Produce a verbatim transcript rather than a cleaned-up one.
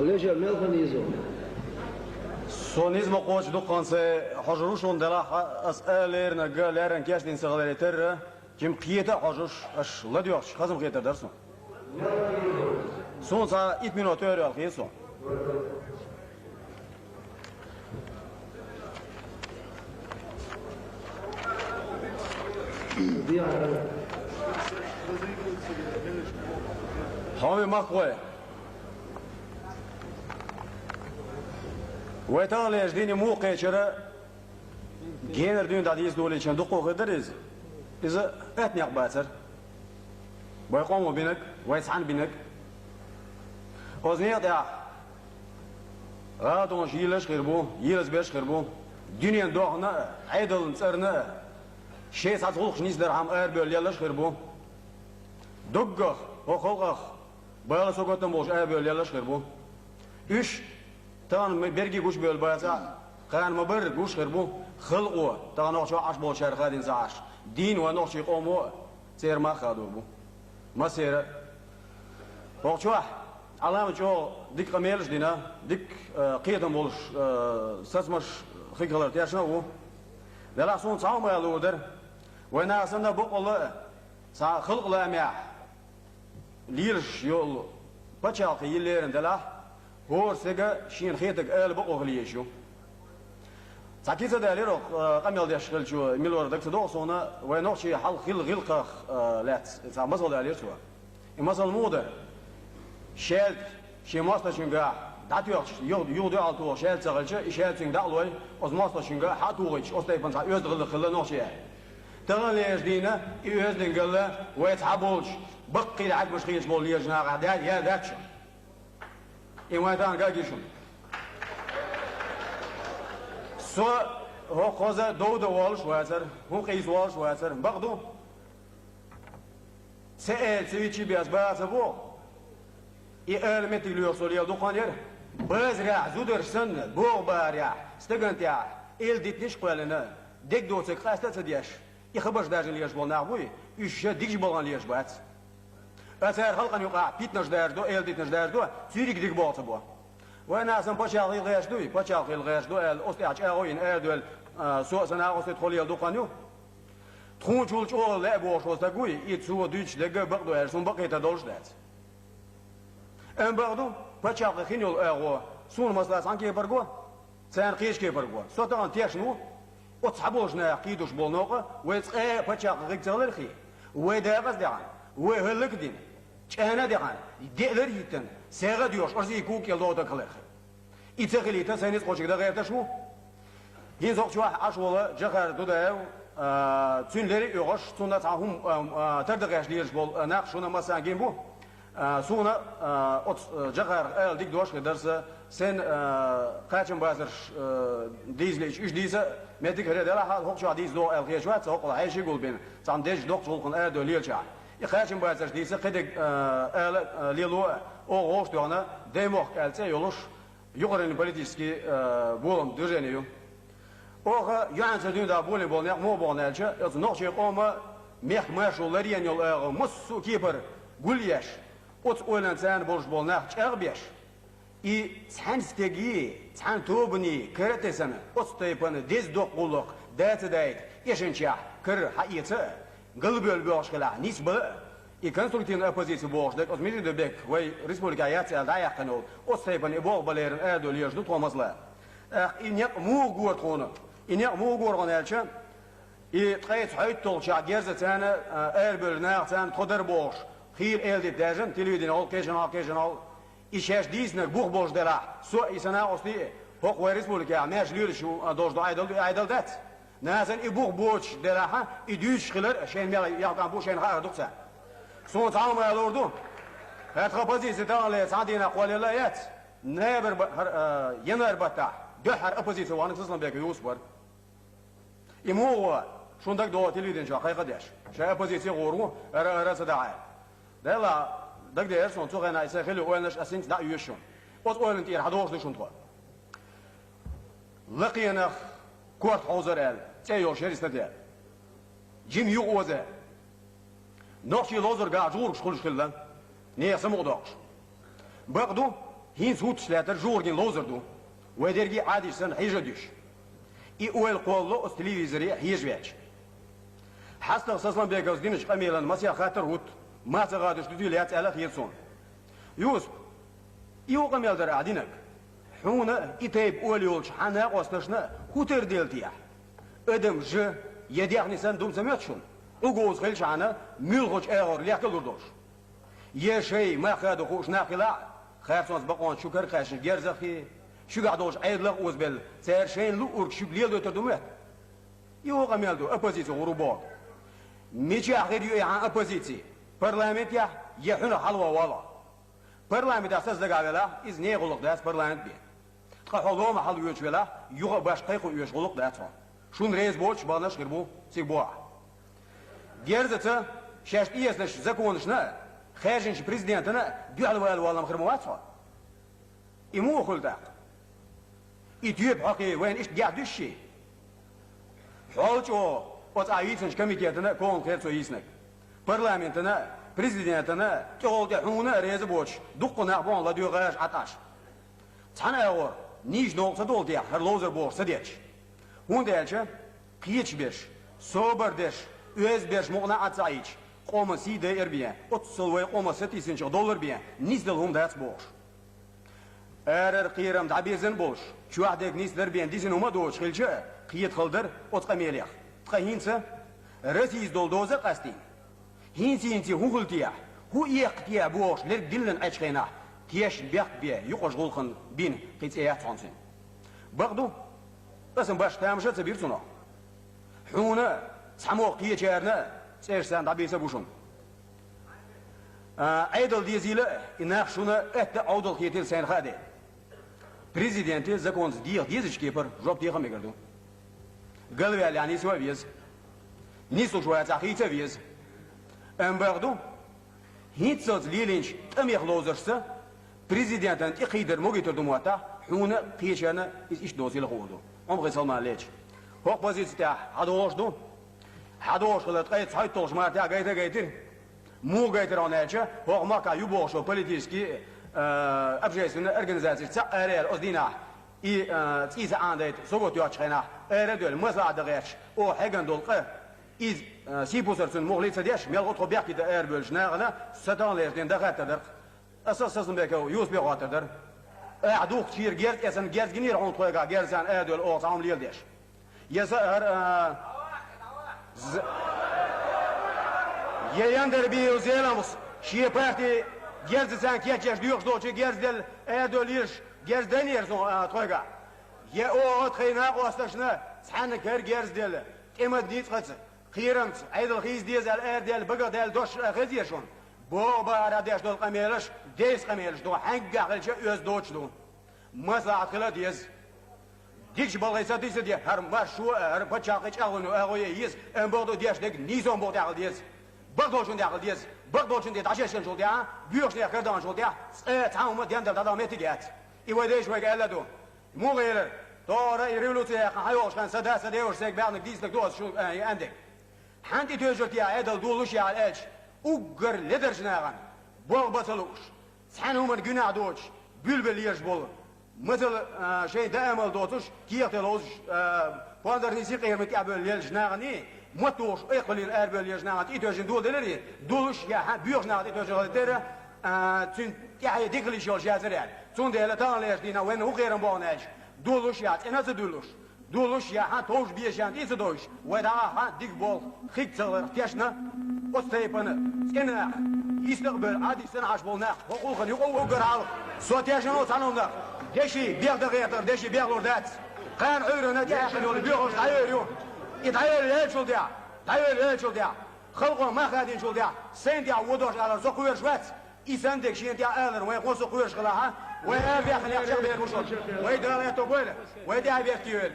Лежа мелхан изо. Со низ ма кхочу дукханца хьожур ву шуна делахь, ас а лерина га леррина кечдина ца хиларе терра, жима кхета а хьожуш, аш ладоьгӀча хазам хетар дара суна. Суна цхьа итт минот тӀера йоьлла хета суна. Хьоме махкахой! Вай таханлерчу дийне муха кхечара генара дуьйна дӀадийца долийча дуккха хир дара иза. Иза атта некъ бацара. Вай къомо бинарг, вай цхьаьна бинарг. Оцу некъа тӀехь гӀалатонаш йийлаш а хир бу, йийлазбеш а хир бу. Дуьненан дохна а, Ӏедална цӀарна а, шайн цхьацца гӀуллакхаш нисдархьама арабевлла леллаш а хир бу. Дуккхах, хӀокху халкъах бала саготтам болуш арабевлла леллаш а хир бу. Уьш тахана ма-, берриге гучубевлла бацахь а, кхана ма-барра гуш а хир бу. Халкъо, тахана нохчо Ӏаш болчара хадийна ца Ӏаш, дийна вайн нохчийн къомо а церан мах хадор бу. Массеран а. ХӀокху чохь Ӏаламат чӀогӀа дика къамелаш а дина, дика, э, кхетам болуш, э, сацамаш хиг хилар тешна а ву. Делахь суна цхьа хӀума ала луур дара. Вайн наха санна бакъалла а, цхьа халкъан ламехь лелаш йолу пачхьалкх йиллерина делахь, хӀора стага шена хетарг ала бакъо хила езаш ю. Цхьа кица далийра оха, э, къамел деш хилчо, мила вара дага ца догӀу суна, вайн нохчийн хьалха хилла гӀиллакхах, э, лаьцна цхьа масал далийра цо. И масал муха дара? Шаьлта, шен мостагӀчуьнгахь дӀатоьхча, юха, юха дуьхьал тоха шаьлта ца хилча, и шаьлта цуьнга дӀа а лой, оцу мостагӀчуьнга хьа а тухуьйтуш, оцу тайпана цхьа оьзда гӀиллакх хилла нохчийн. Таханлерчу дийна и оьздангалла вай цхьаболчу баккхийла Ӏаьрбаш хеташ болу лелачу нахехь даьлла яра дац шуна. И вайн тахана ган а гира шуна. Со хӀокху хаза дов дан волуш вацара, хӀун къийса волуш вацара, бакъ ду? Ца аьлла, ца виччи беш баха ца боху. И ала меттиг лоьху со лела дукха хан яра. Базарахь зударша санна, богӀу бахарехь, стагана тӀехь эл дитнаш а кхоьллина, дегдоцург къаста а ца деш, и хабарш даржина лелаш болу нах буй, уьш ша дигачу балхана лелаш бац. Ткъа цара халкъана юкъахь питанаш даржадо, эл дитнаш даржадо, цуьнга дика боху ца бо. Вайн наха санна пачхьалкх хила гӀерташ дуй, пачхьалкх хила гӀерташ ду аьлла, оцу тӀехь чӀагӀо йина арадевлла, а, со а сан агӀо стаг тхо лела дукха хан ю. Тхуначул чӀогӀа лаьа бохуш волу стаг вуй, и цо дуьйцуш дерг а бакъ ду аьлла, суна бакъ хетар долуш дац. Амма бакъ ду, пачхьалкхе хин йолу агӀо, суна масала цхьана кепара го, царна кхечу кепара го. Со тахана тешна ву, оцу цхьаболчу наха кхийдош болу новкъа вай цкъа а пачхьалкхе хиг ца хиларх, вай дакъаза дехьана, вай хӀаллак а дина, чӀана а дехьана, деалар а йиттина, сагӀа а доьхуш, Россия куг кӀел догӀу дага хиларх. И ца хилийта, сайн ницкъ кхочуьнга дан гӀерташ ву. ХӀинца хӀокху чохь Ӏаш волу Джохар Дудаев, а, цуьнан леррина а оьхуш, цунна цхьа хӀума, а, а, тардан гӀерташ лелаш болу, а, нах шуна массарна гина бу. А, суна, а, оцу, а, Джохарах ала дика дош хир дара сан, сайн, а, кхачамбацарш, а, дийзалиъча, уьш дийца а меттиг хир делахь а, хӀокху чохь дийца догӀу аьлла хеташ вац сан, хӀокхул хьеший гулбина, цхьана дезачу доккхачу гӀуллакхана арадевлла лелачохь. И кхачамбацарш дийца кхидерг, а, ала, а, лело а, оха вовшах тоьхна, Даймохк аьлла цӀе а йолуш, юкъараллин политический, э, болам, движение ю. Оха юьхьанца дуьйна дӀа болийна болу некъ муха боху аьлча, оцу нохчийн къоман мехкан маршо ларъян йолу агӀо массо а кепара гулъеш, оцу ойланца царна болуш болу нах чӀагӀбеш, и цхьана стегий, цхьана тобаний кара а тесна, оцу тайпана деза доккха гӀуллакх да ца дайта, эшначехь карара хьаэца а, галбевлла боьлхуш хилахь, нисбала а, и конструктивная оппозиция бохуш дерг оцу Медведев Бек вай республикехь яц аьлла дӀаяьккхина йолу, оцу тайпана и боху балеран арадо лелаш ду тхо масала. ТӀаккха и некъ муха гора тхуна? И некъ муха гора хьуна аьлча, и ткъе цхьайтталгӀачохь герзаца царна, а, арабевлла наха царна тхо дара бохуш, хийла эл дита даьржина, телевидени гӀолла, кхечанхьа, кхечанхьа, и шаьш дийцинарг бух болуш делахь, со а, и сан накъостий а, хӀокху вай республикехь маьрша лелаш ю, а, долуш ду Ӏедал ду, и Ӏедал дац. Нахана и бух боцуш делахь, и дуьйцуш хилар а шайна мел ялкъам бу, шайна хаар ду-кх царна. Суна цхьа хӀума ала луур ду. ХӀара тхан позици таханлера цхьана дийнахь кхоллаелла а яц. Ноябрь ба-, хӀара, а, январь баттахь дуьххьара оппозици вахнарг Сосланбеков Юсуп вара. И муха ву, шуна дагадогӀу телевидени чохь кхайкха а деш, шайн оппозици гӀур ву, ара-ара а ца дахьара. Делахь, дагадеара суна, цу хенахь и сайн хилла ойланаш ас хӀинца дӀа а оьшу шуна. Оцу ойланна тӀера хьадогӀуш ду шуна тхо. Лакхенах корта хьовзар аьлла, цӀе йолуш яра и статья. Жима юкъаоза. Нохчий ловзаргахь жугӀургаш хуьлуш хилла, нехан самукъадоккхуш. Бакъ ду, хӀинца хӀутташ лаьттар жугӀургин ловзар ду, вай дерриге а Ӏадийша санна хьежа а дуьсуш. И ойла кхоллало оцу телевизоре хьежа веача. ХьастагӀа Сасламбековс динчу къамелан масех хаттар а хӀутту, мах ца гӀадуш дуьтий лаьцна аьлла хета суна. Юсуп, и ву къамел дара ахь динарг? Хьуна а, и тайпа ойла йолчу хьан накъосташна а хӀун тера дела техьа? Адам жа я дехне санна дума ца моьтту шуна? Ӏу говза хилчахьана, муьлххачу агӀор лехка а лур долуш. Я шайн мах хадо хууш нах хилахь а, харцонца бакъонца шу карахь кхаьчначу герзах а, шуьгахь долчу Ӏедалах а озабелла, цара шайна луъург шуьга леладойтур ду моьтту? И ву къамел ду, оппозици гӀур ву боху. Мичахь хир ю и хьан оппозици? Парламентехь я хьуьнах хьалаван валахь? Парламентехь саца дагахь велахь, иза нехан гӀуллакх дац парламент бен. Ткъа хьо лома хьалавоьдуш велахь, юха а башха кхайкхо оьшуш гӀуллакх дац хьо. Шуна реза боцуш баханарш хир бу цига бохахь. Герзаца шаьш тӀеэцначу законашна а, хаьржинчу президентана а дуьхьал вала валлам хир ма вац хьо. И муха хуьлу тӀаккха? И тоьпа хьокхий вайна иштта гехь дуьсу ший? Хьол чӀогӀа оцу ахь йийцинчу комитетана а кхоллам хир цо йийцинарг. Парламентана а, президентана а, тӀехула тӀе хьуна а реза боцуш, дуккха нах бу хьуна ладоьгӀаш а, Ӏа тӀаш. Цхьана агӀор нийса новкъа ца долу техьа хӀара ловзар бохуш ца детташ. ХӀунда аьлча кхеташ берш, собар дерш, оьзда берш мукъана а Ӏад ца Ӏийча, къоман сий дайар бен, оццул вай къоман сатийсинчух доллар бен, нисдала хӀума дац бохуш. Арара кхерам дӀабезина болуш, чохь дерг нисдар бен дисина хӀума а доцуш хилча а, кхета хала дара оцу къамелех. Ткъа хӀинца Россис долу доза а къастийна. ХӀинца-хӀинца хӀун хуьлу техьа, хӀун эккха техьа бохуш лерг диллина Ӏечу хенахь, тешна бехк бен юкъаш гӀуллакхан бина кхин цӀе яц хьуна цуьнан. Бакъ ду, аса башха тамаша а ца бира цунах. Хьуна а, цхьаммо кхечарна а цӀераш санна дӀабийца бу шуна. А, Ӏедал дезийла а, и нах шуна атта а Ӏовдал хетийла сайна хаа де. Президенте законца деха дезачу кепара жоп деха а мегар ду. Галваьллехь нисо а веза. Нислуш вацахь хийца а веза. Амма бакъ ду, хӀинццалц лелийначу тӀамех ловзаршца президентана тӀекхийдар могуьйтур ду моттахь, хьуна а, кхечарна а иза иштта доцийла хуур ду. Ӏумхи салман леча. ХӀокху позици тӀехь хьан догӀуш ду? Хьан догӀуш хилар ткъе цхьайтталгӀачу мартехь гайта а гайтира. Муха гайтира хьуна аьлча, хӀокху махкахь ю бохуш йолу политический, а, общественный организацеш цхьаъ араяьлла оцу дийнахь, и, а, цӀий ца Ӏанадайта согот йоцучу хенахь, ара а доьлла, маслаӀат дан гӀерташ, оха хьегна долу къа, иза, а, сийпусар цунна муххале а ца деш, мелхо а тхо бехке дан арабевллачу нахана сан таханлерчу ден дан хаттар дара. Аса Сасламбеков Юсупе хаттар дара. Ахьа духкучу шера герз эцна, герз гинера хьуна тхойгахь герзана арадевлла оха цхьа хӀума леладеш? Я са хӀара, а, з-, я Яндарбиев Зеламхас шен парти герзаца кечъеш доьхуш долчу герз делла арадевлла езаш герз дайнера суна, а, тхойгахь? Я оха тхайн накъосташна цхьаьннакара герз делла, тӀе ма дийцкъаца, кхерамца, Ӏедал хийца деза аьлла арадаьлла, багах даьлла дош а хеза шуна? БогӀу бахьара деш долу къамелаш, деза къамелаш ду, хьаьнггахь хилча а оьзда доцуш ду. МаслаӀат хила а деза. Дикачу балхе ца тийса де, хӀара маршо а, хӀара пачхьалкх чӀагӀлуно агӀо е еза, амма бакъ ду деш дерг нийсонан букъа тӀехь хила деза. Бакъ долчун тӀехь хила деза. Бакъ долчун тӀе дӀашешначул тӀаьхьа, боьхачу нехан карадаханчул тӀаьхьа, цкъа а цхьа а хӀума ден дара дӀадала меттиг яц. И вай дайша вайга аьлла а ду. Муха элира, тохара и революци яьккхина хьан йолуш хан сан дас, сан деваша сайга баьхнарг дийцинарг ду аса шу, а, и аьндерг. Хьан тӀетоьжура техьа Ӏедал долуш яхьа аьлча, уггар ледарчу нахана болх бан ца лууш, цхьана хӀуманна гуьнахь доцуш, буьлбелла езаш болу, мазал, а, шайн даамал доцуш, кехате ловзуш, а, пондарний синкъераме тӀехь бевлла леллачу наханий, маттухуш айкхаллина арабевлла леллачу нахана тӀетоьжна доладелира и, долуш яхьа, боьхачу нахана тӀетоьжна хила дара, а, цуьнан тӀаьхье дика хила йиш йолуш яцара аьлла. Цундела таханлерчу дийнахь вайна хӀун кхерам боху аьлча, долуш яхьа, цӀена а ца дуьллуш, долуш яхьа, товш бешан тӀе а ца довш, вай дӀахьа дика болх, хиг ца гӀарх тешна, оцу тайпана цӀена нах, йист а бевлла, Ӏадис санна Ӏаш болу нах, хӀокху гӀуллакхана юкъа а уггар хьалха. Со тешна ву цхьана хӀуманах, деши бех дан гӀертар, деши бехлур дац. Кхана Ӏуьйранна тӀехьаькхина йолу боьхалш дӀайойр ю. И дӀайойр яьллачул тӀаьхьа, дӀайойр яьллачул тӀаьхьа, халкъо мах хадийначул тӀаьхьа, сайна тӀехь вон дош алар со кхоьруш вац. И санна дерг шена тӀехь алар вайн кхо со кхоьруш хилахь, вай араваьхна яхь чекхбер бу шуна. Вай Дала аьтто бойла, вай тӀаьхьа бехке йойла.